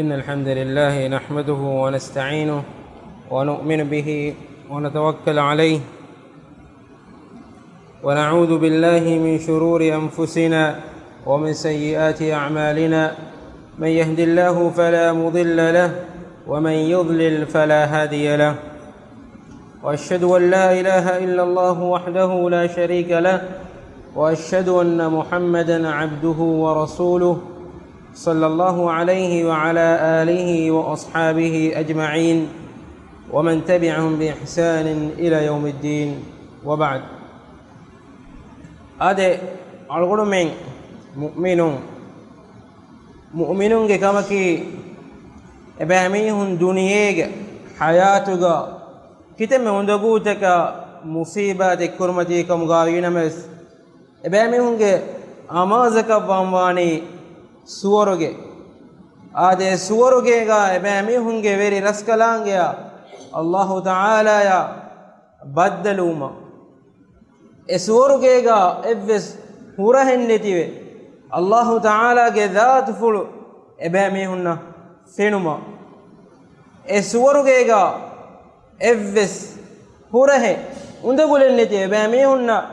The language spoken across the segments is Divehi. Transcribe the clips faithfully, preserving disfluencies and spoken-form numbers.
إن الحمد لله نحمده ونستعينه ونؤمن به ونتوكل عليه، ونعوذ بالله من شرور أنفسنا ومن سيئات أعمالنا. من يهد الله فلا مضل له، ومن يضلل فلا هادي له. وأشهد أن لا إله إلا الله وحده لا شريك له، وأشهد أن محمدا عبده ورسوله، صلى الله عليه وعلى آله وأصحابه أجمعين، ومن تبعهم بإحسان إلى يوم الدين، وبعد. އާދެ، އަޅުގަނޑުމެން މުއުމިނުން، މުއުމިނުންގެ ކަމަކީ، އެބައިމީހުން ދުނިޔޭގެ ޙަޔާތުގަ ކިތަންމެ އުނދަގޫތަކާ މުޞީބާތެއް ކުރިމަތީ ކަމުގައި ވީނަމަވެސް، އެބައިމީހުންގެ އަމާޒަކަށް ވާންވާނީ ސުވަރުގެ. އާދެ، ސުވަރުގޭގަ އެބައިމީހުންގެ ވެރި ރަސްކަލާނގެއާ އައްލާހު ތަޢާލާޔާ ބައްދަލުވުމަށް. އެ ސުވަރުގޭގަ އެއްވެސް ހުރަހެއް ނެތިވެ، އައްލާހު ތަޢާލާގެ ޛާތުފުޅު އެބައިމީހުންނަށް ފެނުމަށް. އެ ސުވަރުގޭގަ އެއްވެސް ހުރަހެއް އުނދަގުލެއް ނެތި އެބައިމީހުންނަށް،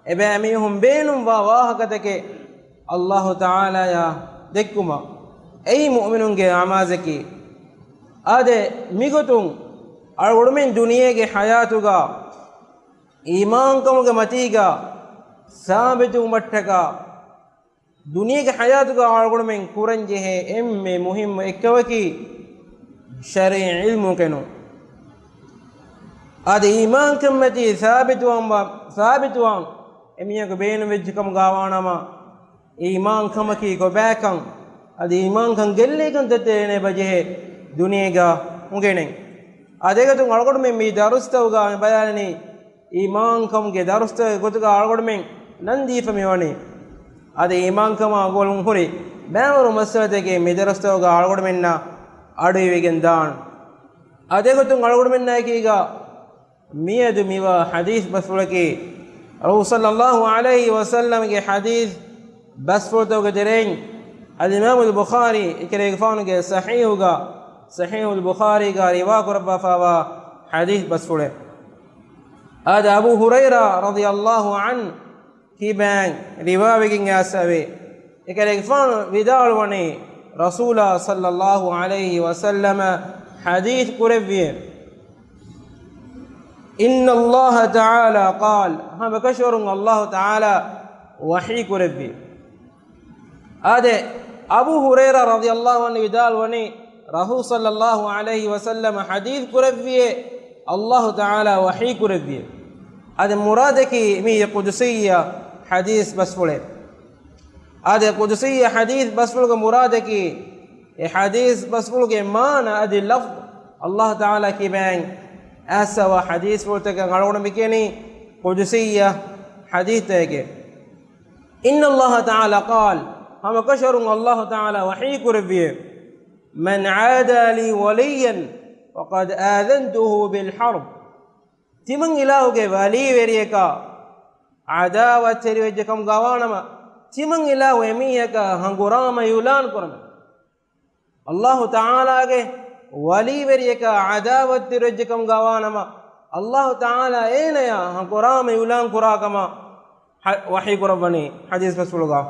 އެބައިމީހުން ބޭނުންވާ ވާހަކަތަކެއް އައްލާހު ތަޢާލާޔާ ދެއްކުމަށް. އެއީ މުއުމިނުންގެ އަމާޒަކީ. އާދެ، މިގޮތުން އަޅުގަނޑުމެން ދުނިޔޭގެ ޙަޔާތުގަ އީމާންކަމުގެ މަތީގަ ސާބިތުވުމަށްޓަކާ، ދުނިޔޭގެ ޙަޔާތުގަ އަޅުގަނޑުމެން ކުރަންޖެހޭ އެންމެ މުހިއްމު އެއްކަމަކީ ޝަރީޢީ ޢިލްމު ކެނުން. އަދި އީމާންކަންމަތީ ސާބިތުވާން، ސާބިތުވާން އެމީހަކު ބޭނުންވެއްޖެ ކަމުގައިވާނަމަ، އެ އީމާންކަމަކީ ކޮބާކަން، އަދި އީމާންކަން ގެއްލޭކަންތައްތައް އޭނަ ބަޖެހޭ ދުނިޔޭގަ އުނގެނެން. އާދެ، އެގޮތުން އަޅުގަނޑުމެން މި ދަރުސްތަކުގަ މި ބަޔާންވަނީ އީމާންކަމުގެ ދަރުސްތަކުގެ ގޮތުގަ އަޅުގަނޑުމެން ނަން ދީފަ މިވަނީ. އަދި އީމާންކަމާ ގުޅުން ހުރި ބައިވަރު މައްސަލަތަކެއް މި ދަރުސްތަކުގަ އަޅުގަނޑުމެންނަށް އަޑުއިވިގެން ދާން. އާދެ، އެގޮތުން އަޅުގަނޑުމެންނާއެކީގަ މިއަދު މިވާ ޙަދީޘް ބަސްފުޅަކީ، ރަސޫލު ޞައްލައްލާހު ޢަލައިހި ވަސައްލަމްގެ ޙަދީޘް ބަސްފުޅުތަކުގެ ތެރެއިން އަލްއިމާމުލް ބުޚާރީ އެކަލޭގެފާނުގެ ޞަޙީޙުގަ، ޞަޙީޙުލް ބުޚާރީގަ ރިވާ ކުރައްވާފާވާ ޙަދީޘް ބަސްފުޅެއް. އާދެ، އަބޫ ހުރައިރާ ރަޟިޔައްލާހު ޢަންހު ކިބައިން ރިވާވެގެން އައިސްފަވޭ. އެކަލޭގެފާނު ވިދާޅުވަނީ، ރަސޫލާ ޞައްލައްލާހު ޢަލައިހި ވަސައްލަމަ ޙަދީޘް ކުރެއްވިއޭ، إن الله تعالى قال، ހަމަކަށަވަރުން އައްލާހު ތަޢާލާ ވަޙީ ކުރެއްވި. އާދެ، އަބޫ ހުރައިރާ ރަޟިޔައްލާހު ޢަންހު ވިދާޅުވަނީ، ރަސޫލު ޞައްލައްލާހު ޢަލައިހި ވަސައްލަމަ ޙަދީޘް ކުރެއްވިއޭ، އައްލާހު ތަޢާލާ ވަޙީ ކުރެއްވިއޭ. އާދެ، މުރާދަކީ މީ ޤުދުސިއްޔަ ޙަދީޘް ބަސްފުޅެއް. އާދެ، ޤުދުސިއްޔަ ޙަދީޘް ބަސްފުޅުގެ މުރާދަކީ، އެ ޙަދީޘް ބަސްފުޅުގެ މާނަ އަދި ލަފްޒު އައްލާހު ތަޢާލާ ކިބައިން އައިސްފަވާ ޙަދީޘްފުޅުތަކަށް އަޅުގަނޑު މިކިޔަނީ ޤުދުސިއްޔަ ޙަދީޘްތަކެކޭ. إن الله تعالى قال، ހަމަކަށަވަރުން އައްލާހު ތަޢާލާ ވަޙީ ކުރެއްވިއޭ، من عادى لي وليا فقد آذنته بالحرب. ތިމަން އިލާހުގެ ވަލީވެރިޔަކާ ޢަދާވަތްތެރިވެއްޖެ ކަމުގައިވާނަމަ، ތިމަން އިލާހު އެމީހަކާ ހަނގުރާމަ އިޢުލާން ކުރަމެ. އައްލާހު ތަޢާލާގެ ވަލީވެރިޔަކާ ޢަދާވަތްތެރިވެއްޖެ ކަމުގައިވާނަމަ، އައްލާހު ތަޢާލާ އޭނަޔާ ހަނގުރާމަ އިޢުލާން ކުރާ ކަމަށް ހަ-، ވަޙީ ކުރައްވަނީ ޙަދީޘް ބަސްފުޅުގަ.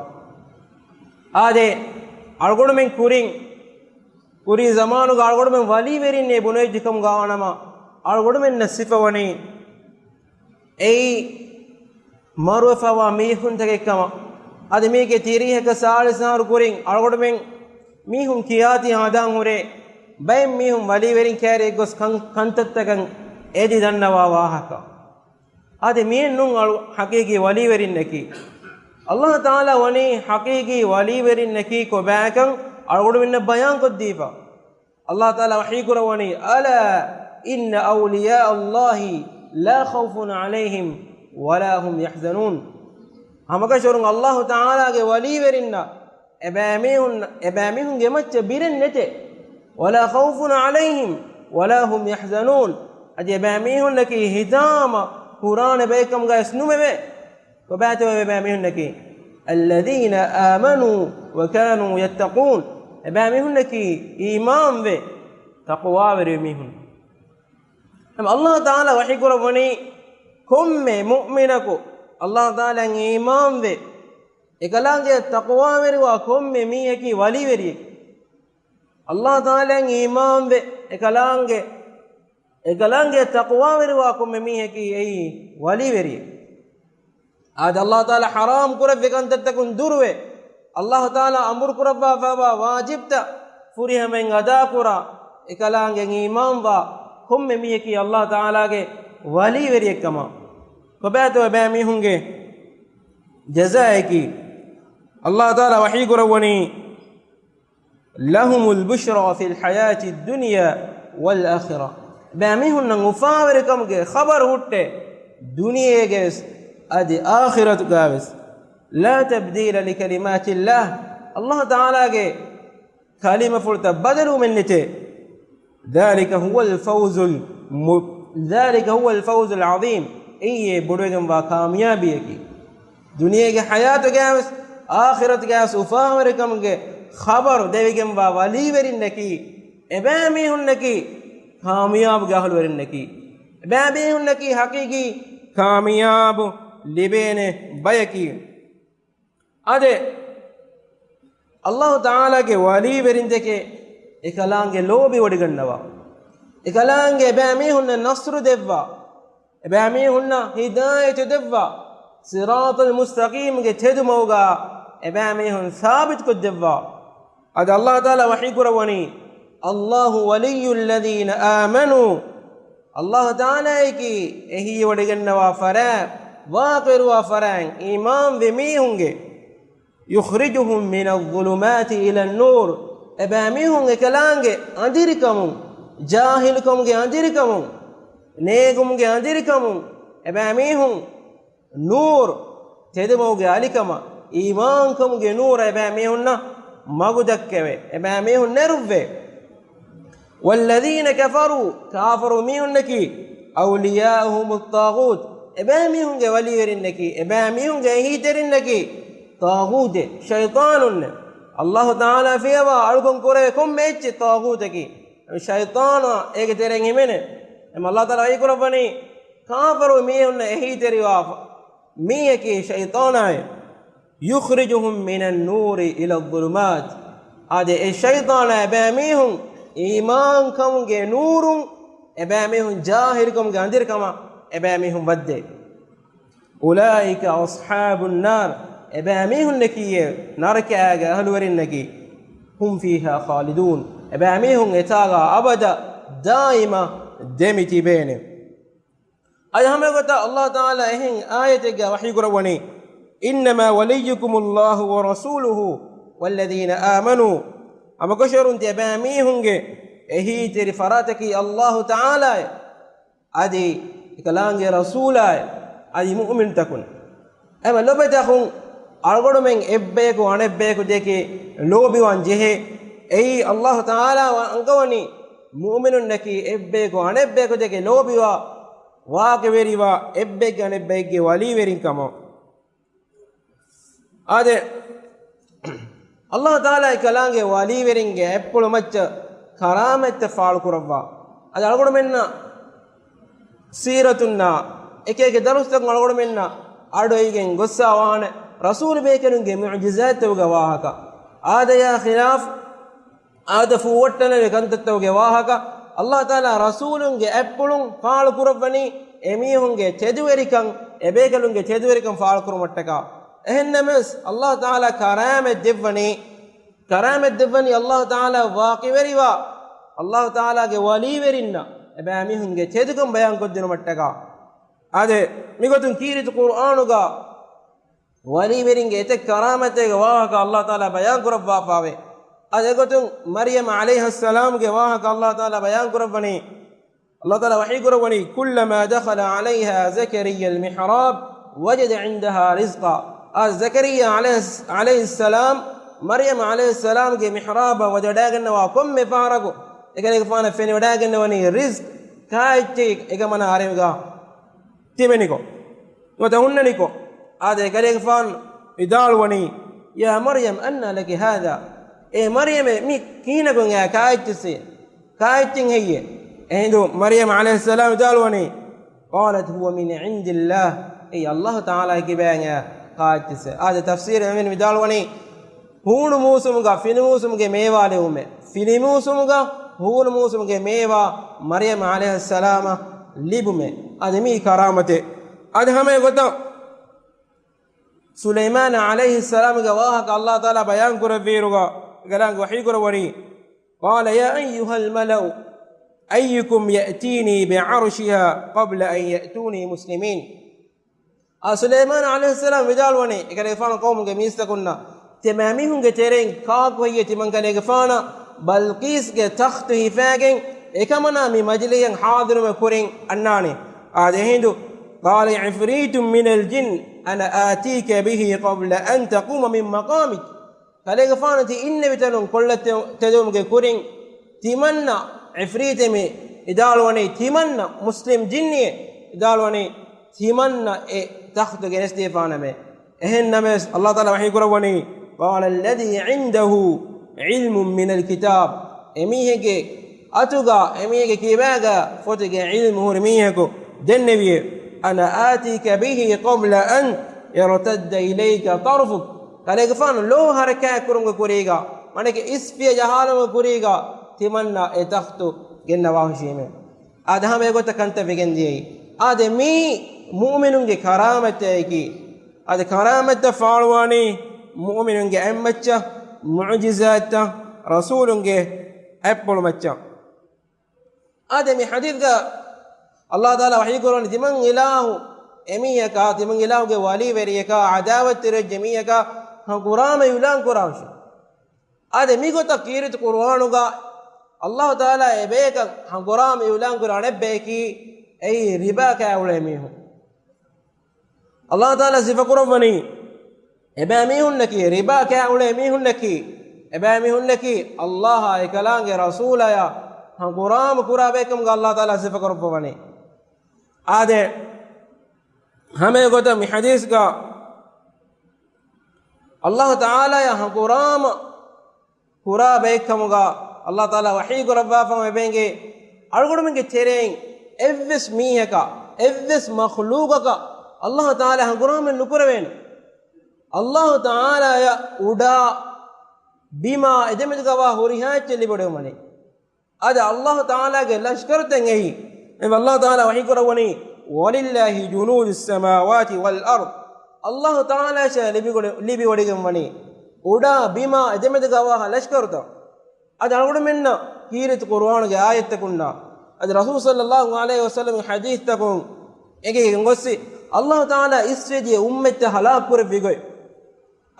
އާދެ، އަޅުގަނޑުމެން ކުރިން، ކުރީ ޒަމާނުގަ އަޅުގަނޑުމެން ވަލީވެރިންނޭ ބުނެވިއްޖެ ކަމުގައިވާނަމަ، އަޅުގަނޑުމެންނަށް ސިފަވަނީ އެއީ މަރުވެފަވާ މީހުންތަކެއްކަމަށް. އަދި މީގެ ތިރީހަކަ ސާޅީސް އަހަރު ކުރިން އަޅުގަނޑުމެން މީހުން ކިޔާތީ ހަނދާން ހުރޭ، ބައެއް މީހުން ވަލީވެރިން ކައިރި އެއްގޮސް ކަން-، ކަންތައްތަކަށް އެދި ދަންނަވާ ވާހަކަ. އާދެ، މިއެއް ނޫން އަޅު-، ޙަޤީޤީ ވަލީވެރިންނަކީ. އައްލާހު ތަޢާލާ ވަނީ ޙަޤީޤީ ވަލީވެރިންނަކީ ކޮބާކަން އަޅުގަނޑުމެންނަށް ބަޔާންކޮށްދީފަ. އައްލާހު ތަޢާލާ ވަޙީކުރައްވަނީ، ألا إن أولياء الله لا خوف عليهم ولا هم يحزنون. ހަމަކަށަވަރުން އައްލާހު ތަޢާލާގެ ވަލީވެރިންނަށް އެބައިމީހުން، އެބައިމީހުންގެ މައްޗަށް ބިރެއް ނެތޭ. ولا خوف عليهم ولا هم يحزنون. އަދި އެބައިމީހުންނަކީ ހިތާމަ ހުރާނެ ބައެއްކަމުގައިވެސް ނުމެވޭ. ކޮބާތޯ އެބައިމީހުންނަކީ؟ الذين آمنوا وكانوا يتقون. އެބައިމީހުންނަކީ އީމާންވެ، ތަޤްވާވެރި މީހުން. އަމ ﷲ ތަޢާލާ ވަޙީކުރައްވަނީ، ކޮންމެ މުއުމިނަކު ﷲ ތަޢާލާއަށް އީމާންވެ، އެކަލާނގެ ތަޤްވާވެރިވާ ކޮންމެ މީހަކީ ވަލީވެރިއެއް. ﷲ ތަޢާލާއަށް އީމާންވެ، އެކަލާނގެ، އެކަލާނގެ ތަޤްވާވެރިވާ ކޮންމެ މީހަކީ އެއީ ވަލީވެރިއެއް. އާދެ، ﷲ ތަޢާލާ ޙަރާމް ކުރެއްވި ކަންތައްތަކުން ދުރުވެ، ﷲ ތަޢާލާ އަމުރު ކުރައްވާފައިވާ ވާޖިބްތައް ފުރިހަމައިން އަދާކުރާ، އެކަލާނގެ އީމާންވާ ކޮންމެ މީހަކީ ﷲ ތަޢާލާގެ ވަލީވެރިއެއްކަމަށް. ކޮބާތޯ އެބައިމީހުންގެ ޖަޒާއަކީ؟ ﷲ ތަޢާލާ ވަޙީކުރައްވަނީ، لهم البشرى في الحياة الدنيا والآخرة. އެބައިމީހުންނަށް އުފާވެރިކަމުގެ ޚަބަރު ހުއްޓޭ، ދުނިޔޭގަވެސް އަދި އާޚިރަތުގަވެސް. لا تبديل لكلمات الله. ﷲ ތަޢާލާގެ ކަލިމަފުޅުތައް ބަދަލުވުމެއް ނެތޭ. ذلك هو الفوز الم-، ذلك هو الفوز العظيم. އެއީ ބޮޑުވެގެންވާ ކާމިޔާބީއަކީ. ދުނިޔޭގެ ޙަޔާތުގައިވެސް، އާޚިރަތުގައިވެސް އުފާވެރިކަމުގެ ޚަބަރު ދެވިގެންވާ ވަލީވެރިންނަކީ، އެބައިމީހުންނަކީ ކާމިޔާބުގެ އަހުލުވެރިންނަކީ. އެބައިމީހުންނަކީ ޙަޤީޤީ ކާމިޔާބު ލިބޭނެ ބަޔަކީ. އާދެ، ﷲ ތަޢާލާގެ ވަލީވެރިންދެކެ އެކަލާނގެ ލޯބިވޮޑިގަންނަވާ، އެކަލާނގެ އެބައިމީހުންނަށް ނަޞްރު ދެއްވާ، އެބައިމީހުންނަށް ހިދާޔަތު ދެއްވާ، ޞިރާޠުލް މުސްތަޤީމްގެ ތެދުމަގުގަ އެބައިމީހުން ސާބިތުކޮށްދެއްވާ. އަދި ﷲ ތަޢާލާ ވަޙީކުރައްވަނީ، الله ولي الذين آمنوا. ﷲ ތަޢާލާއަކީ އެހީވޮޑިގަންނަވާ ފަރާތް، ވާކިރުވާ ފަރާތް އީމާންވި މީހުންގެ، يخرجهم من الظلمات إلى النور. އެބައިމީހުން އެކަލާނގެ އަނދިރިކަމުން، ޖާހިލުކަމުގެ އަނދިރިކަމުން، ނޭގުމުގެ އަނދިރިކަމުން، އެބައިމީހުން ނޫރު، ތެދުމަގުގެ އަލިކަމަށް، އީމާންކަމުގެ ނޫރަށް އެބައިމީހުންނަށް މަގު ދައްކެވޭ، އެބައިމީހުން ނެރުއްވޭ. والذين كفروا، ކާފަރު މީހުންނަކީ، أولياؤهم الطاغوت، އެބައިމީހުންގެ ވަލީވެރިންނަކީ، އެބައިމީހުންގެ އެހީތެރިންނަކީ، ޠާޣޫތެއް، ޝައިޠާނުންނެއް. ﷲ ތަޢާލާ ފިޔަވާ އަޅުކަން ކުރޭ ކޮންމެ އެއްޗެއް ޠާޣޫތަކީ، ޝައިޠާނާ އޭގެ ތެރެއިން ހިމެނޭ. އެމަ ﷲ ތަޢާލާ ވަޙީކުރައްވަނީ، ކާފަރު މީހުންނަށް އެހީތެރިވާ މީހަކީ ޝައިޠާނާއޭ. يخرجهم من النور إلى الظلمات. އާދެ، އެ ޝައިޠާނާ އެބައިމީހުން އީމާންކަމުގެ ނޫރުން އެބައިމީހުން ޖާހިލުކަމުގެ އަނދިރިކަމަށް އެބައިމީހުން ވައްދޭ. أولئك أصحاب النار. އެބައިމީހުންނަކީ އެ ނަރަކައިގެ އަހުލުވެރިންނަކީ. هم فيها خالدون. އެބައިމީހުން އެތާގަ އަބަދަށް ދާއިމަށް ދެމި ތިބޭނެ. އަދި ހަމައެގޮތަށް ﷲ ތަޢާލާ އެހެން އާޔަތެއްގަ ވަޙީކުރައްވަނީ، إنما وليكم الله ورسوله والذين آمنوا. ހަމަކަށަވަރުން ތިޔަބައިމީހުންގެ އެހީތެރި ފަރާތަކީ ﷲ ތަޢާލާއޭ، އަދި އެކަލާނގެ ރަސޫލާއޭ، އަދި މުއުމިނުތަކުން. އެމަ ލޮބުވެތި އަޚުން، އަޅުގަނޑުމެން އެއްބަޔަކު އަނެއްބަޔަކު ދެކެ ލޯބިވާން ޖެހޭ. އެއީ ﷲ ތަޢާލާ އަންގަވަނީ މުއުމިނުންނަކީ އެއްބަޔަކު އަނެއްބަޔަކު ދެކެ ލޯބިވާ، ވާކިވެރިވާ، އެއްބައެއްގެ އަނެއްބައެއްގެ ވަލީވެރިން ކަމަށް. އާދެ، ﷲ ތަޢާލާ އެކަލާނގެ ވަލީވެރިންގެ އަތްޕުޅު މައްޗަށް ކަރާމަތްތައް ފާޅުކުރައްވާ. އަދި އަޅުގަނޑުމެންނަށް ސީރަތުންނާ އެކި އެކި ދަރުސްތަކުން އަޅުގަނޑުމެންނަށް އަޑުއިގެން ގޮއްސަވާނެ ރަސޫލު ބޭކަލުންގެ މުޢުޖިޒާތްތަކުގެ ވާހަކަ. އާދަޔާ ޚިލާފް، އާދަ ފޫވައްޓަނަވި ކަންތައްތަކުގެ ވާހަކަ. ﷲ ތަޢާލާ ރަސޫލުންގެ އަތްޕުޅުން ފާޅުކުރައްވަނީ އެމީހުންގެ ތެދުވެރިކަން، އެބޭކަލުންގެ ތެދުވެރިކަން ފާޅުކުރުމަށްޓަކާ. އެހެންނަމަވެސް، ﷲ ތަޢާލާ ކަރާމަތް ދެއްވަނީ، ކަރާމަތް ދެއްވަނީ ﷲ ތަޢާލާ ވާކިވެރިވާ، ﷲ ތަޢާލާގެ ވަލީވެރިންނަށް އެބައިމީހުންގެ ތެދުކަން ބަޔާންކޮށްދިނުމަށްޓަކާ. އާދެ، މިގޮތުން ކީރިތި ޤުރުއާނުގަ ވަލީވެރިންގެ އެތައް ކަރާމަތެއްގެ ވާހަކަ ﷲ ތަޢާލާ ބަޔާންކުރައްވާފައެވެ. އަދި އެގޮތުން މަރްޔަމް ޢަލައިހައްސަލާމްގެ ވާހަކަ ﷲ ތަޢާލާ ބަޔާންކުރައްވަނީ، ﷲ ތަޢާލާ ވަޙީކުރައްވަނީ، كلما دخل عليها زكريا المحراب وجد عندها رزقا. އާ، ޒަކަރިއްޔާ ޢަލައިހި، ޢަލައިހިއްސަލާމް، މަރްޔަމް ޢަލައިހިއްސަލާމްގެ މިޙްރާބަށް ވަދެވަޑައިގަންނަވާ ކޮންމެ ފަހަރަކު އެކަލޭގެފާނަށް ފެނިވަޑައިގަންނަވަނީ ރިޒްޤު ކާއެއްޗެއް އެކަމަނާ އަރިހުގަ ތިބެނިކޮށް، ނުވަތަ ހުންނަނިކޮށް. އާދެ، އެކަލޭގެފާނު ވިދާޅުވަނީ، يا مريم أنى لك هذا؟ އޭ މަރިޔަމޭ، މި ކިހިނަކުން އެ ކާއެއްޗެއްސޭ؟ ކާއެއްޗެއް ހެއްޔޭ؟ އެހިނދު މަރިޔަމް ޢަލައިހިއްސަލާމް ވިދާޅުވަނީ، قالت هو من عند الله، އެއީ ﷲ ތަޢާލާގެ ކިބައިން އެ ކާއެއްޗެއްސޭ. އާދެ، ތަފްސީރު އެންމެން ވިދާޅުވަނީ، ހޫނު މޫސުމުގަ ފިނި މޫސުމުގެ މޭވާ ލިބުމޭ. ފިނި މޫސުމުގަ ހޫނު މޫސުމުގެ މޭވާ މަރިޔަމް ޢަލައިހިއްސަލާމަށް ލިބުމޭ. އާދެ، މީ ކަރާމަތެއް. އާދެ، ހަމަ އެގޮތަށް ސުލައިމާން ޢަލައިހިއްސަލާމްގެ ވާހަކަ ﷲ ތަޢާލާ ބަޔާން ކުރެއްވިއިރުގަ، ކަލާނގެ ވަޙީ ކުރައްވަނީ، قال يا أيها الملأ أيكم يأتيني بعرشها قبل أن يأتوني مسلمين. އާ، ސުލައިމާން ޢަލައިހިއްސަލާމް ވިދާޅުވަނީ، އެކަލޭގެފާނު ޤައުމުގެ މީސްތަކުންނަށް، ތިމާމީހުންގެ ތެރެއިން ކާކު ހެއްޔޭ ތިމަންކަލޭގެފާނަށް ބަލްޤީސްގެ ތަޚްތު ހިފައިގެން އެކަމަނާ މި މަޖިލީހަށް ޙާޟިރުވުމުގެ ކުރިން އަންނާނީ؟ އާދެ، އެހިނދު، قال عفريت من الجن أنا آتيك به قبل أن تقوم من مقامك. ކަލޭގެފާނު ތި އިންނެވި ތަނުން ކޮށްލަ ތެ-، ތެދުވުމުގެ ކުރިން ތިމަންނަ ޢިފްރީތެއް މި ވިދާޅުވަނީ، ތިމަންނަ މުސްލިމް ޖިންނިއެއް ވިދާޅުވަނީ، ތިމަންނަ އެ ތަޚްތު ގެނެސްދީފާނަމޭ. އެހެންނަމަވެސް، ﷲ ތަޢާލާ ވަޙީ ކުރައްވަނީ، قال الذي عنده علم من الكتاب. އެމީހެއްގެ އަތުގަ، އެމީހެއްގެ ކިބާގަ ފޮތުގެ ޢިލްމު ހުރި މީހަކު ދެންނެވިއޭ، أنا آتيك به قبل أن يرتد إليك طرفك. ކަލޭގެފާނު ލޯ ހަރަކާތް ކުރުމުގެ ކުރީގަ، މަނަކެ އިސްފިޔަ ޖަހާލުމުގެ ކުރީގަ، ތިމަންނަ އެ ތަޚްތު ގެންނަވާހުށީމޭ. އާދެ، ހަމަ އެގޮތަށް ކަންތައް ވެގެން ދިޔައީ. އާދެ، މީ މުއުމިނުންގެ ކަރާމަތްތަކަކީ. އާދެ، ކަރާމަތްތައް ފާޅުވާނީ މުއުމިނުންގެ އަތްމައްޗަށް، މުޢުޖިޒާތްތައް ރަސޫލުންގެ އަތްޕުޅުމައްޗަށް. އާދެ، މި ޙަދީޘްގަ ﷲ ތަޢާލާ ވަޙީ ކުރައްވަނީ، ތިމަން އިލާހު އެމީހަކާ، ތިމަން އިލާހުގެ ވަލީވެރިޔަކާ، ޢަދާވަތްތެރިވެއްޖެ މީހަކާ ހަނގުރާމަ އިޢުލާން ކުރާށޭ. އާދެ، މިގޮތަށް ކީރިތި ޤުރުއާނުގަ ﷲ ތަޢާލާ އެބަޔަކަށް ހަނގުރާމަ އިޢުލާން ކުރި އަނެއްބަޔަކީ، އެއީ ރިބާ ކާ އުޅޭ މީހުން. ﷲ ތަޢާލާ ސިފަކުރައްވަނީ، އެބައިމީހުންނަކީ، ރިބާ ކާ އުޅޭ މީހުންނަކީ، އެބައިމީހުންނަކީ ﷲ އާ އެކަލާނގެ ރަސޫލާއާ ހަނގުރާމަ ކުރާ ބަޔަކަމުގަ ﷲ ތަޢާލާ ސިފަކުރައްވަވަނީ. އާދެ، ހަމައެގޮތަށް މި ޙަދީޘްގަ ﷲ ތަޢާލާއާ ހަނގުރާމަ ކުރާ ބައެއްކަމުގަ ﷲ ތަޢާލާ ވަޙީ ކުރައްވާފަ އެބައިނގޭ، އަޅުގަނޑުމެންގެ ތެރެއިން އެއްވެސް މީހަކަށް، އެއްވެސް މަޚްލޫޤަކަށް ﷲ ތަޢާލާ ހަނގުރާމަ ނުކުރެވޭނެ. ﷲ ތަޢާލާއަށް އުޑާ ބިމާ އެދެމެދުގަވާ ހުރިހާ އެއްޗެއް ލިބިވަޑައިގަންނަވަނީ. އަދި ﷲ ތަޢާލާގެ ލަޝްކަރުތައް އެއީ. އެ ﷲ ތަޢާލާ ވަޙީ ކުރައްވަނީ، ولله جنود السماوات والأرض. ﷲ ތަޢާލާއަށޭ ލިބިގޮ-، ލިބިވަޑައިގަންނަވަނީ އުޑާ ބިމާ އެދެމެދުގަވާ ލަޝްކަރުތައް. އަދި އަޅުގަނޑުމެންނަށް ކީރިތި ޤުރުއާނުގެ އާޔަތްތަކުންނާ، އަދި ރަސޫލު ޞައްލައްލާހު ޢަލައިހި ވަސައްލަމްގެ ޙަދީޘްތަކުން އެނގިގެން ގޮއްސި، ﷲ ތަޢާލާ އިސްވެދިޔަ އުއްމަތްތައް ހަލާކު ކުރެއްވި ގޮތް.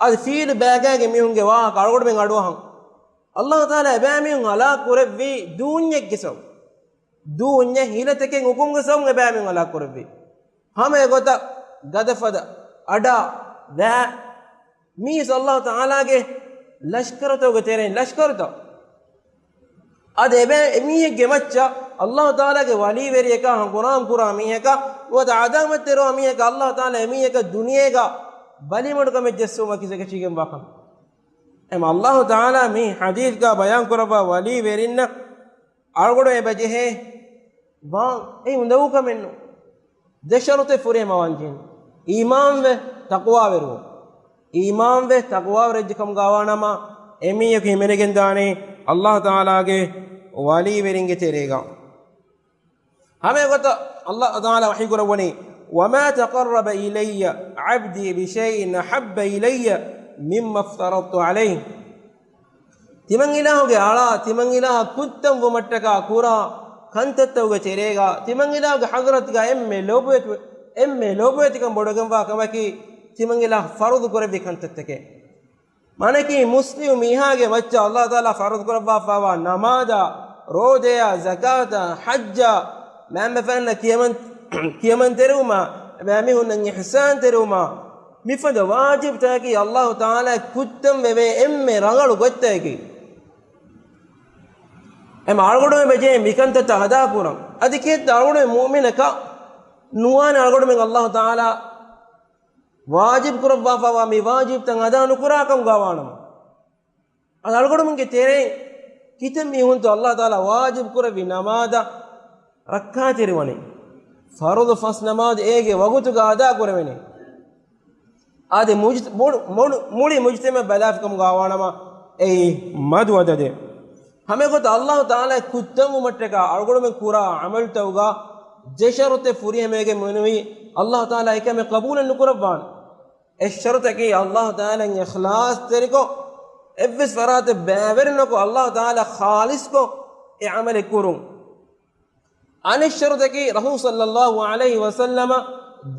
އަދި ފީލު ބައިގާގެ މީހުންގެ ވާހަކަ އަޅުގަނޑުމެން އަޑުއަހަން. ﷲ ތަޢާލާ އެބައިމީހުން ހަލާކު ކުރެއްވީ ދޫންޏެއްގެ ސަބަބު. ދޫންޏެއް ހިލަތަކެއް އުކުމުގެ ސަބަބުން އެބައިމީހުން ހަލާކު ކުރެއްވީ. ހަމަ އެގޮތަށް ގަދަފަދަ، އަޑާ، ވައި، މީސް ﷲ ތަޢާލާގެ ލަޝްކަރުތަކުގެ ތެރެއިން ލަޝްކަރުތައް. އަދި އެބަ-، އެމީހެއްގެ މައްޗަށް ﷲ ތަޢާލާގެ ވަލީވެރިޔަކާ، ހަނގުރާމަ ކުރާ މީހަކާ، ނުވަތަ ޢަދާވަތްތެރިވާ މީހަކާ ﷲ ތަޢާލާ އެމީހަކަށް ދުނިޔޭގަ ބަލިމަޑުކަމެއް ޖެއްސުމަކީ އެކަށީގެންވާ ކަމެއް. އެމަ ﷲ ތަޢާލާ މި ޙަދީޘްގަ ބަޔާން ކުރައްވާ ވަލީވެރިންނަށް އަޅުގަނޑު އެބަ ޖެހޭ ވާން އެއީ އުނދަގޫ ކަމެއް ނޫން. ދެ ޝަރުޠެއް ފުރިހަމަވާން ޖެހެނީ. އީމާންވެ ތަޤްވާވެރިވުން. އީމާންވެ ތަޤްވާވެރިވެއްޖެ ކަމުގަ ވާނަމަ، އެމީހަކު ހިމެނިގެންދާނެ ﷲ ތަޢާލާގެ ވަލީވެރިންގެ ތެރޭގަ. ހަމައެގޮތަށް ﷲ ތަޢާލާ ވަޙީ ކުރައްވަނީ، وما تقرب إلي عبدي بشيء أحب إلي مما افترضت عليه. ތިމަން އިލާހުގެ އަޅާ، ތިމަން އިލާހަށް ކުއްތަން ވުމަށްޓަކާ ކުރާ ކަންތައްތަކުގެ ތެރޭގަ، ތިމަން އިލާހުގެ ޙަޟްރަތުގަ އެންމެ ލޯބިވެތި-، އެންމެ ލޯބިވެތިކަން ބޮޑުވެގެންވާ ކަމަކީ، ތިމަން އިލާހަށް ފަރުޟު ކުރެއްވި ކަންތައްތަކެއް. މާނައަކީ، މުސްލިމް މީހާގެ މައްޗަށް ﷲ ތަޢާލާ ފަރުޟު ކުރައްވާފައިވާ ނަމާދާ، ރޯދަޔާ، ޒަކާތާ، ޙައްޖާ، މައިންބަފައިންނަށް ކިޔަމަން-، ކިޔަމަންތެރިވުމާ، އެބައިމީހުންނަށް އިޙްސާން ތެރިވުމާ، މިފަދަ ވާޖިބުތަކަކީ ﷲ ތަޢާލާ ކުއްތަން ވެވޭ އެންމެ ރަނގަޅު ގޮތްތަކަކީ. އެމަ އަޅުގަނޑުމެން އެބަ ޖެހޭ މިކަންތައްތައް އަދާކުރަން. އަދި ކިހިނެއްތަ އަޅުގަނޑުމެން މުއުމިނަކަށް ނުވާނެ އަޅުގަނޑުމެން ﷲ ތަޢާލާ ވާޖިބު ކުރައްވާފައިވާ މި ވާޖިބުތައް އަދާ ނުކުރާކަމުގަ ވާނަމަ؟ އަޅުގަނޑުމެންގެ ތެރެއިން ކިތަންމެ މީހުންތޯ އައްލާހު ތަޢާލާ ވާޖިބު ކުރެއްވި ނަމާދަށް ރައްކާތެރިވަނީ؟ ފަރުޟު ފަސް ނަމާދު އޭގެ ވަގުތުގަ އަދާ ކުރެވެނީ. އާދެ، މުޖް-، މުޅު-، މުޅު-، މުޅި މުޖްތަމަޢު ބަލާފިކަމުގަ ވާނަމަ އެއީ މަދު އަދަދެއް. ހަމައެގޮތަށް އައްލާހު ތަޢާލާ ކުއްތަންވުމަށްޓަކާ އަޅުގަނޑުމެން ކުރާ ޢަމަލުތަކުގަ ދެ ޝަރުޠެއް ފުރިހަމަވެގެން މިވަނީ އައްލާހު ތަޢާލާ އެކަމެއް ޤަބޫލެއް ނުކުރައްވާނެ. އެއް ޝަރުޠަކީ އައްލާހު ތަޢާލާ އިޚްލާޞްތެރިކޮށް، އެއްވެސް ފަރާތެއް ބައިވެރި ނުކޮށް، އައްލާހު ތަޢާލާ ޚާލިޞްކޮށް އެ ޢަމަލެއް ކުރުން. އަނެއް ޝަރުޠަކީ ރަސޫލު ޞައްލައްލާހު ޢަލައިހި ވަސައްލަމަ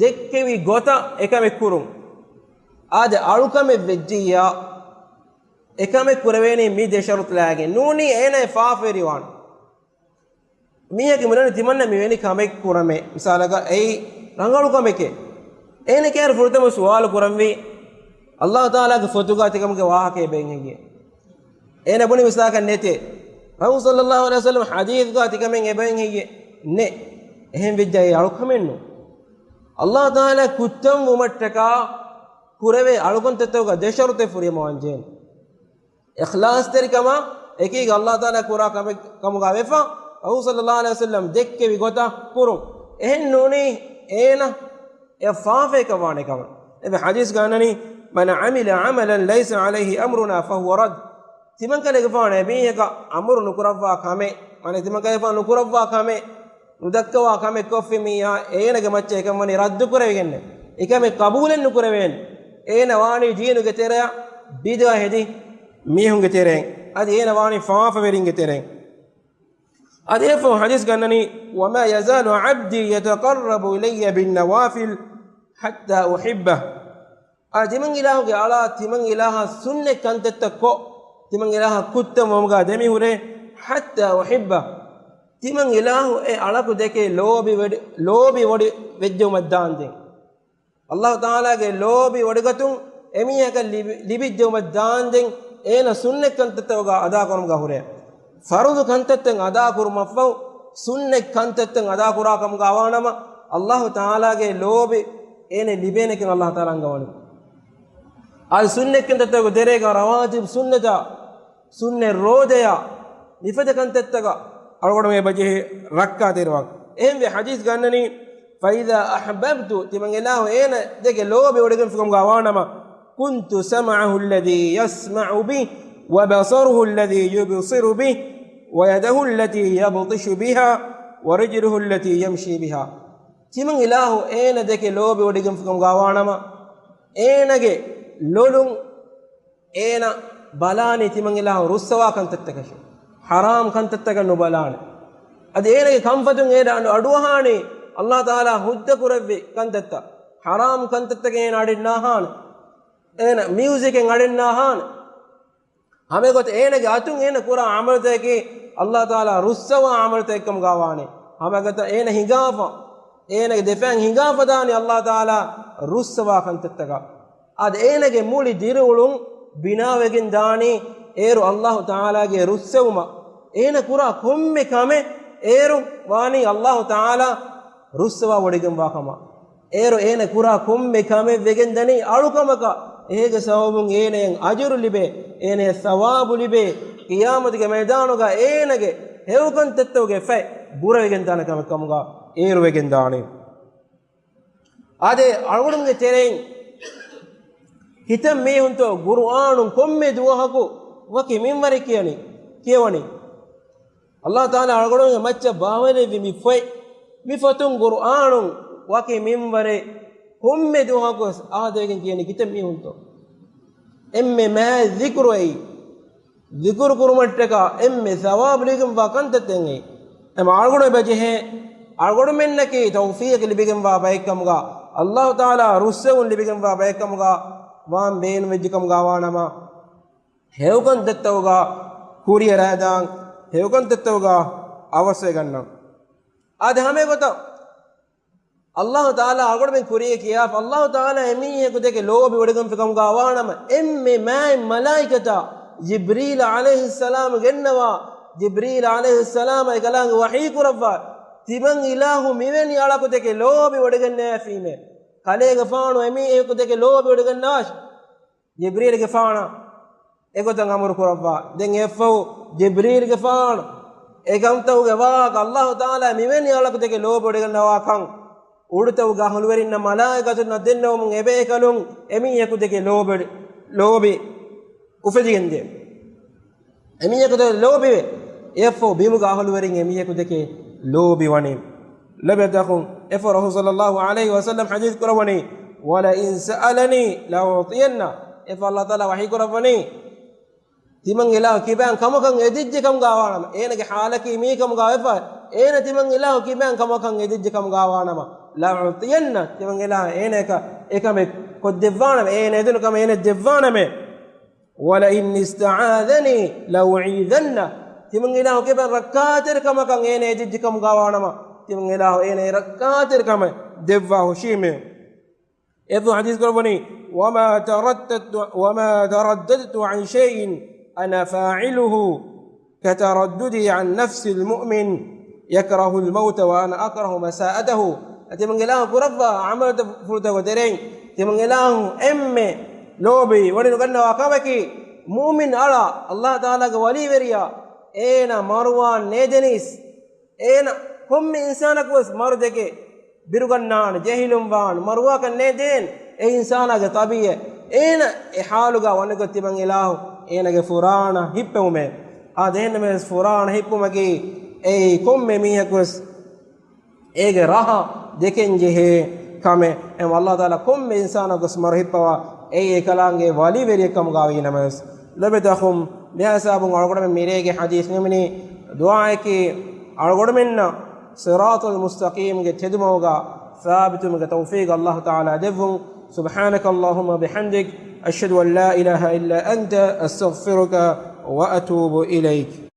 ދެއްކެވި ގޮތަށް އެކަމެއް ކުރުން. އާދެ، އަޅުކަމެއް ވެއްޖިއްޔާ، އެކަމެއް ކުރެވޭނީ މި ދެ ޝަރުޠު ލާގެން. ނޫނީ އޭނަ އެ ފާފަވެރިވާނެ. މީހަކީ ބުނަނީ ތިމަންނަ މިވެނި ކަމެއް ކުރަމޭ. މިސާލަކަށް އެއީ ރަނގަޅު ކަމެކޭ. އޭނަ ކޭރު ފުރަތަމަ ސުވާލު ކުރަންވީ، އައްލާހު ތަޢާލާގެ ފޮތުގަ ތިކަމުގެ ވާހަކަ އެބައިން ހެއްޔޭ؟ އޭނަ ބުނި މިސާލަކަށް ނެތޭ. ރަސޫލު ޞައްލައްލާހު ޢަލައިހި ވަސައްލަމަ ޙަދީޘްގަ ތިކަމެއް އެބައިން ހެއްޔޭ؟ ނެ. އެހެން ވެއްޖާ އެ އަޅުކަމެއްނު. އައްލާހު ތަޢާލާ ކުއްތަންވުމަށްޓަކާ ކުރެވޭ އަޅުކަންތައްތަކުގަ ދެ ޝަރުޠެއް ފުރިހަމަވާން ޖެހޭނެ. އިޚްލާޞްތެރިކަމާ އެކީގަ އައްލާހު ތަޢާލާ ކުރާ ކަމެއް ކަމުގަ ވެފަ، ރަސޫލު ޞައްލައްލާހު ޢަލައިހި ވަސައްލަމަ ދެއްކެވި ގޮތަށް ކުރުން. އެހެން ނޫނީ އޭނަ އެ ފާފައެއް ކަމާނެ ކަމަށް. އެބަ ޙަދީޘްގަ އަންނަނީ، "من عمل عملا ليس عليه أمرنا فهو رد." ތިމަންކަލޭގެފާނު އެ މީހަކަށް އަމުރު ނުކުރައްވާ ކަމެއް، މާނަ ތިމަންކަލޭގެފާނު ނުކުރައްވާ ކަމެއް، ނުދައްކަވާ ކަމެއް ކޮށްފި މީހާ، އޭނަގެ މައްޗަށް އެކަން ވަނީ ރައްދު ކުރެވިގެންނެ. އެކަމެއް ޤަބޫލެއް ނުކުރެވޭނެ. އޭނަ ވާނީ ދީނުގެ ތެރެއަށް ބިދުޢަ ހެދި މީހުންގެ ތެރެއިން. އަދި އޭނަ ވާނީ ފާފަވެރިންގެ ތެރެއިން. އަދި އެފަހު ޙަދީޘްގަ އަންނަނީ، "وما يزال عبدي يتقرب إلي بالنوافل حتى أحبه." އާ، ތިމަން އިލާހުގެ އަޅާ، ތިމަން އިލާހަށް ސުންނަތް ކަންތައްތައް ކޮށް، ތިމަން އިލާހަށް ކުއްތަން ވަމުގަ ދެމިހުރޭ، "حتى أحبه." ތިމަން އިލާހު އެ އަޅަކު ދެކެ ލޯބި ވެޑި-، ލޯބި ވޮޑި ވެއްޖެއުމަށް ދާންދެން. އައްލާހު ތަޢާލާގެ ލޯބި ވޮޑިގަތުން އެމީހަކަށް ލިބި-، ލިބިއްޖެއުމަށް ދާންދެން އޭނަ ސުންނަތް ކަންތައްތަކުގަ އަދާކުރުމުގަ ހުރޭ. ފަރުޟު ކަންތައްތައް އަދާކުރުމަށްފަހު، ސުންނަތް ކަންތައްތައް އަދާކުރާ ކަމުގަ ވާނަމަ، އައްލާހު ތަޢާލާގެ ލޯބި އޭނަ ލިބޭނެކަން އައްލާހު ތަޢާލާ އަންގަވަނީ. އަދި ސުންނަތް ކަންތައްތަކުގެ ތެރޭގަ ރަވާތިބު ސުންނަތާ، ސުންނަތް ރޯދަޔާ، މިފަދަ ކަންތައްތަކަށް އަޅުގަނޑުމެން އެބަޖެހޭ ރައްކާތެރިވާން. އެހެންވެ ޙަދީޘްގަ އަންނަނީ، "فإذا أحببت." ތިމަން އިލާހު އޭނަ ދެކެ ލޯބި ވޮޑިގެންފިކަމުގަ ވާނަމަ، "كنت سمعه الذي يسمع به، وبصره الذي يبصر به، ويده التي يبطش بها، ورجله التي يمشي بها." ތިމަން އިލާހު އޭނަ ދެކެ ލޯބި ވޮޑިގެންފިކަމުގަ ވާނަމަ، އޭނަގެ ލޮލުން އޭނަ ބަލާނީ ތިމަން އިލާހު ރުއްސަވާ ކަންތައްތަކަށެވެ. ޙަރާމް ކަންތައްތަކަށް ނުބަލާނެ. އަދި އޭނަގެ ކަންފަތުން އޭނަ އަޑު-، އަޑުއަހާނީ އައްލާހު ތަޢާލާ ހުއްދަ ކުރެއްވި ކަންތައްތައް. ޙަރާމް ކަންތައްތަކަށް އޭނަ އަޑެއް ނާހާނެ. އޭނަ މިއުޒިކެއް އަޑެއް ނާހާނެ. ހަމައެގޮތަށް އޭނަގެ އަތުން އޭނަ ކުރާ ޢަމަލުތަކަކީ އައްލާހު ތަޢާލާ ރުއްސަވާ ޢަމަލުތަކެއްކަމުގަ ވާނެ. ހަމައެގޮތަށް އޭނަ ހިނގާފަ، އޭނަގެ ދެފައިން ހިނގާފަ ދާނީ އައްލާހު ތަޢާލާ ރުއްސަވާ ކަންތައްތަކަށް. އަދި އޭނަގެ މުޅި ދިރިއުޅުން ބިނާވެގެން ދާނީ އޭރު އައްލާހު ތަޢާލާގެ ރުއްސެވުމަށް. އޭނަ ކުރާ ކޮންމެ ކަމެއް އޭރު ވާނީ އައްލާހު ތަޢާލާ ރުއްސަވާ ވޮޑިގެންވާ ކަމަށް. އޭރު އޭނަ ކުރާ ކޮންމެ ކަމެއް ވެގެން ދަނީ އަޅުކަމަކަށް. އޭގެ ސަބަބުން އޭނައަށް އަޖުރު ލިބޭ، އޭނައަށް ސަވާބު ލިބޭ، ޤިޔާމަތުގެ މައިދާނުގަ އޭނަގެ ހެޔޮކަންތައްތަކުގެ ފަތް ބުރަވެގެން ދާނެ ކަމެއް ކަމުގަ އޭރު ވެގެން ދާނެ. އާދެ، އަޅުގަނޑުމެންގެ ތެރެއިން ކިތަން މީހުންތޯ ޤުރުއާނުން ކޮންމެ ދުވަހަކު ވަކި މިންވަރެއް ކިޔަނީ، ކިޔަވަނީ؟ އައްލާހު ތަޢާލާ އަޅުގަނޑުމެންގެ މައްޗަށް ބާވައިލެއްވި މި ފޮތް، މި ފޮތުން ޤުރުއާނުން ވަކި މިންވަރެއް ކޮންމެ ދުވަހަކު ވެސް އާދެވިގެން ކިޔަނީ ކިތަން މީހުންތޯ؟ އެންމެ މާތް ޒިކުރު އެއީ. ޒިކުރު ކުރުމަށްޓަކާ އެންމެ ސަވާބު ލިބިގެންވާ ކަންތައްތައް އެއީ. އެމަ އަޅުގަނޑު އެބަޖެހޭ، އަޅުގަނޑުމެންނަކީ ތައުފީޤު ލިބިގެންވާ ބައެއްކަމުގަ، އައްލާހު ތަޢާލާ ރުއްސެވުން ލިބިގެންވާ ބައެއްކަމުގަ ވާން ބޭނުންވެއްޖެ ކަމުގަ ވާނަމަ، ހެޔޮކަންތައްތަކުގަ ކުރިއަރާދާން، ހެޔޮކަންތައްތަކުގަ އަވަސްވެގަންނަން. އާދެ، ހަމައެގޮތަށް އައްލާހު ތަޢާލާ އަޅުގަނޑުމެން ކުރިޔަށް ކިޔާފަ، އައްލާހު ތަޢާލާ އެމީހަކު ދެކެ ލޯބި ވޮޑިގެންފިކަމުގަ ވާނަމަ، އެންމެ މާތް މަލާއިކަތާ ޖިބްރީލް ޢަލައިހިއްސަލާމް ގެންނަވާ، ޖިބްރީލް ޢަލައިހިއްސަލާމް އެކަލާނގެ ވަޙީ ކުރައްވާ، ތިމަން އިލާހު މިވެނި އަޅަކު ދެކެ ލޯބި ވޮޑިގެންނަވާފީމޭ. ކަލޭގެފާނު އެމީހަކު ދެކެ ލޯބި ވޮޑިގަންނަވާށި. ޖިބްރީލްގެފާނަށް އެގޮތަށް އަމުރު ކުރައްވާ. ދެން އެއަށްފަހު ޖިބްރީލްގެފާނު އެ ކަންތައްގެ ވާހަކަ އައްލާހު ތަޢާލާ މިވެނި އަޅަކު ދެކެ ލޯބިވެގަންނަވާކަން، އުޑުތަކުގެ އަހުލުވެރިންނަށް މަލާއިކަތުންނަށް ދެންނެވުމުން އެބައެކަލުން އެމީހަކު ދެކެ ލޯބި، ލޯބި އުފެދިގެންދޭ. އެމީހަކު ދެކެ ލޯބިވެ، އެއަށްފަހު ބިމުގަ އަހުލުވެރިން އެމީހަކު ދެކެ ލޯބިވަނީ. ލޯބިތަކުން އެއަށްފަހު ރަސޫލު ޞައްލައްލާހު ޢަލައިހި ވަސައްލަމް ޙަދީޘް ކުރައްވަނީ، "وَلَئِنْ سَأَلَنِي لَأُعْطِيَنَّهُ." އެއަށްފަހު އައްލާހު ތަޢާލާ ވަޙީ ކުރައްވަނީ، ތިމަން އިލާހު ކިބައިން ކަމަކަށް އެދިއްޖެ ކަމުގަވާނަމަ، އޭނަގެ ޙާލަކީ މީ ކަމުގަވެފަ، އޭނަ ތިމަން އިލާހު ކިބައިން ކަމަކަށް އެދިއްޖެ ކަމުގަވާނަމަ، "لَأُعْطِيَنَّهُ." ތިމަން އިލާހު އޭނައަކަށް އެކަމެއް ކޮށްދެއްވާނަމެ، އޭނަ އެދުނު ކަމަށް އޭނަ ދެއްވާނަމޭ. "وَلَئِنِ اسْتَعَاذَنِي لَأُعِيذَنَّهُ." ތިމަން އިލާހު ކިބައިން ރައްކާތެރި ކަމަކަށް އޭނަ އެދިއްޖެ ކަމުގަވާނަމަ، ތިމަން އިލާހު އޭނަ ރައްކާތެރި ކަމެއް ދެއްވާ ހުށީމޭ. އެއަށްފަހު ޙަދީޘް ކުރައްވަނީ، "وَمَا تَرَدَّدْتُ، وَمَا تَرَدَّدْتُ عَنْ شَيْءٍ أَنَا فَاعِلُهُ كَتَرَدُّدِي عَنْ نَفْسِ الْمُؤْمِنِ يَكْرَهُ الْمَوْتَ وَأَنَا أَكْرَهُ مَسَاءَتَهُ." ތިމަން އިލާހު ކުރައްވާ ޢަމަލުތައް ފުޅުތަކުގެ ތެރެއިން ތިމަން އިލާހު އެންމެ ލޯބިވެ ވަނިނުގަންނަވާ ކަމަކީ، މުއުމިން އަޅާ، އައްލާހު ތަޢާލާގެ ވަލީވެރިޔާ، އޭނަ މަރުވާން ނޭދެނީސް، އޭނަ ކޮންމެ އިންސާނަކުވެސް މަރު ދެކެ ބިރުގަންނާނެ، ޖެހިލުން ވާނެ، މަރުވާކަށް ނޭދޭނެ. އެ އިންސާނާގެ ޠަބީޢަތް. އޭނަ އެ ޙާލުގަ ވަނިކޮށް ތިމަން އިލާހު އޭނަގެ ފުރާނަ ހިއްޕެވުމޭ. އާދެ، އެހެންނަމަވެސް ފުރާނަ ހިއްޕުމަކީ އެއީ ކޮންމެ މީހަކުވެސް އޭގެ ރަހަ ދެކެން ޖެހޭ ކަމެއް. އެހެން އައްލާހު ތަޢާލާ ކޮންމެ އިންސާނަކުވެސް މަރު ހިއްޕަވާ އެއީ އެކަލާނގެ ވަލީވެރިއެއް ކަމުގަ ވީނަމަވެސް. ލޯބިތަކުން މިހިސާބުން އަޅުގަނޑުމެން މިރޭގެ ޙަދީޘް ނިމުނީ ދުޢާއަކީ، އަޅުގަނޑުމެންނަށް ޞިރާޠުލް މުސްތަޤީމްގެ ތެދުމަގުގަ ސާބިތުވުމުގެ ތައުފީޤު އައްލާހު ތަޢާލާ ދެއްވުން. سُبْحَانَكَ اللَّهُمَّ وَبِحَمْدِكَ، أَشْهَدُ أَنْ لَا إِلَهَ إِلَّا أَنْتَ، أَسْتَغْفِرُكَ وَأَتُوبُ إِلَيْكَ.